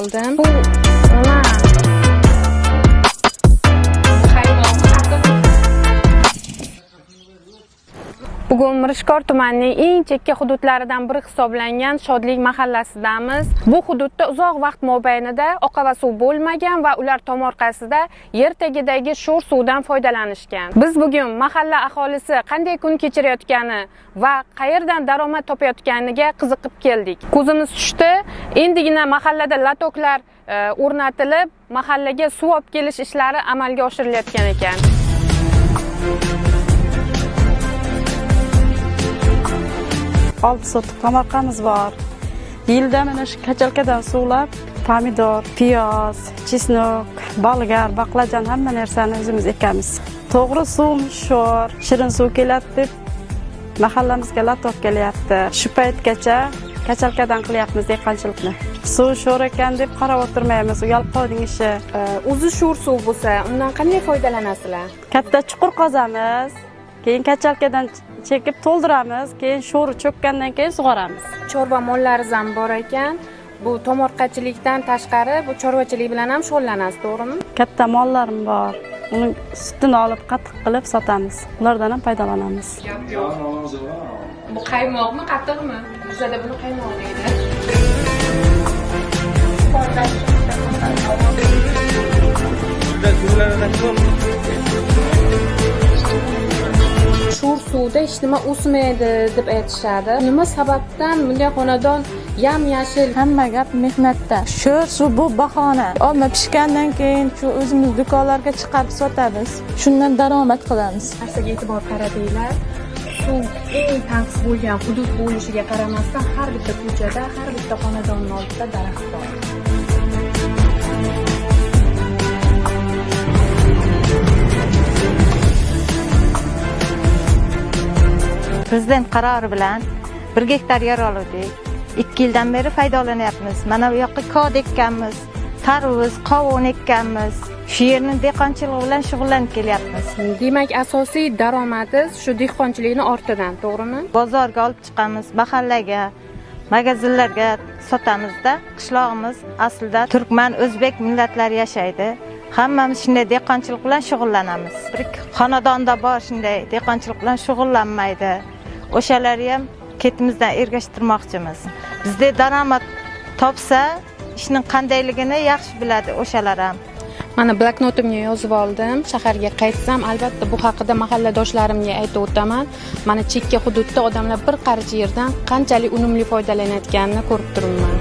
oldim. Bu nima? Bugun Mirishkor tumanining eng chekka hududlaridan biri hisoblangan Shodlik mahallasidamiz. Bu hududda uzoq vaqt mobaynida oqava suv bo'lmagan va ular tomorqasida yer tagidagi sho'r suvdan foydalanishgan. Biz bugun mahalla aholisi qanday kun kechirayotgani va qayerdan daromad topayotganiga qiziqib keldik. Ko'zimiz tushdi, endigina mahallada latoklar o'rnatilib, mahallaga suv olib kelish ishlari amalga oshirilayotgan ekan. 6 sotik tomorqamiz bor. Yilda mana shu kachalkadan suvlab, pomidor, piyoz, chesnok, bolgar, baqlajon hamma narsani o'zimiz ekamiz. To'g'ri suv sho'r, shirin suv keladi deb mahallamizga latok kelyapti. Shu paytgacha kachalkadan qilyapmiz dehqonchilikni. Suv sho'r ekan deb qarab o'tirmaymiz, uyalib qo'yding ishi. O'zi sho'r suv bo'lsa, undan qanday foydalanasizlar? Katta chuqur qozamiz, keyin kachalkadan chekib to'ldiramiz, keyin sho'ri cho'kkandan keyin sug'oramiz. Chorva mollaringiz ham bor ekan. Bu tomorqachilikdan tashqari bu chorvachilik bilan ham shug'ullanasiz, to'g'rimi? Katta mollarim bor. Uning sutini olib qatiq qilib sotamiz. Ulardan ham foydalanamiz. Bu qaymoqmi, qatiqmi? Bizda buni qaymoq deydi. Sho'r suvda hech nima o'smaydi deb aytishadi. Nima sababdan bunday xonadon yam-yashil? Hamma gap mehnatda. Sho'r suv bu bahona. Olma pishgandan keyin shu o'zimiz do'konlarga chiqarib sotamiz. Shundan daromad qilamiz. Narsaga e'tibor qaratinglar. Suv eng tanqis bo'lgan hudud bo'lishiga qaramasdan har bitta ko'chada, har bitta xonadonning oldida daraxt bor. Prezident qarori bilan 1 gektar yer oldik. 2 yildan beri foydalanyapmiz. Mana bu yoqqa kod ekkanmiz, tarvuz, qovun ekkanmiz. Shu yerni dehqonchilik bilan shug'ullanib kelyapmiz. Demak, asosiy daromadingiz shu dehqonchilikning ortidan, to'g'rimi? Bozorga olib chiqamiz, mahallaga, magazinlarga sotamizda. Qishlog'imiz aslida turkman, o'zbek millatlari yashaydi. Hammamiz shunday dehqonchilik bilan shug'ullanamiz. Bir xonadonda bor shunday dehqonchilik bilan shug'ullanmaydi. O'shalarni ham ketimizdan ergashtirmoqchimiz. Bizda daromad topsa, ishning qandayligini yaxshi biladi o'shalar ham. Mana bloknotimga yozib oldim. Shaharga qaytsam, albatta bu haqida mahalladoshlarimga aytib o'taman. Mana chekka hududda odamlar bir qarich yerdan qanchalik unumli foydalanayotganini ko'rib turibman.